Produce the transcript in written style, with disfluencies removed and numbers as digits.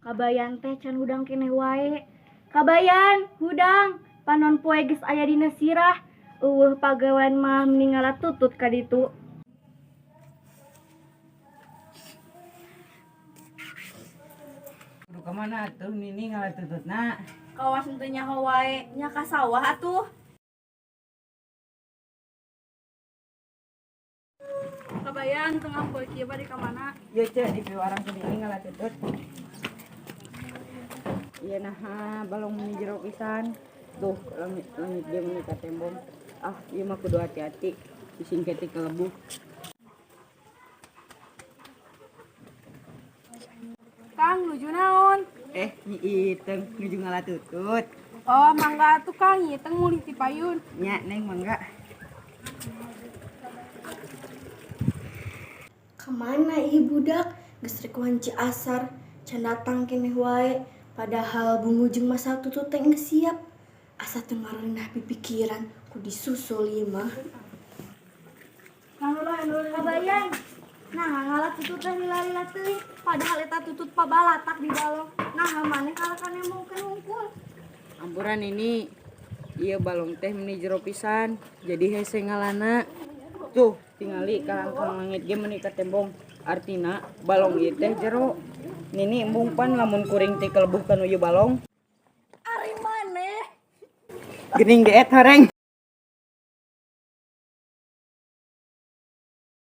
Kabayan teh can hudang keneh wae. Kabayan, hudang. Panon poe geus aya dina sirah. Euweuh pagawean mah mending ngala tutut ka ditu. Kudu ka mana atuh Nini ngala tututna? Kawas henteu nyaho wae, nya ka sawah atuh. Kabayan tengah poe kieu bade ka mana? Ieu ceu di piwarang ku Nini ngala tutut. Ieu naha balong meni jero pisan. Tuh langit langit dia meni ka tembong. Ah, ieu mah kudu hati-hati. Bising ketik kelebuh. Kang nuju naon? Eh, Nyi Iteng nuju ngala tutut. Oh, mangga atuh Kang, Nyi Iteng mulih ti payun. Nya, Neng mangga. Kamana ieu budak? Geus rek wanci asar, can datang keneh wae. Padahal bumbu jeung masak tutut teh geus siap. Asa teu ngareunah pipikiran, kudu disusul ieu mah. Kabayan. Nah, ngala tutut teh lila-lila teuing, padahal eta tutut pabalatak di balong. Nah, maneh kalakan embongkeun hungkul. Ampura Nini. Ieu balong teh meni jero pisan, jadi hese ngalana. Tuh, tingali kalangkang langit ge meni ka tembong. Artina balong ieu teh jero. Nini embung pan lamun kuring teh kelebuh kana ieu balong. Ari maneh. Geuning deet horeng.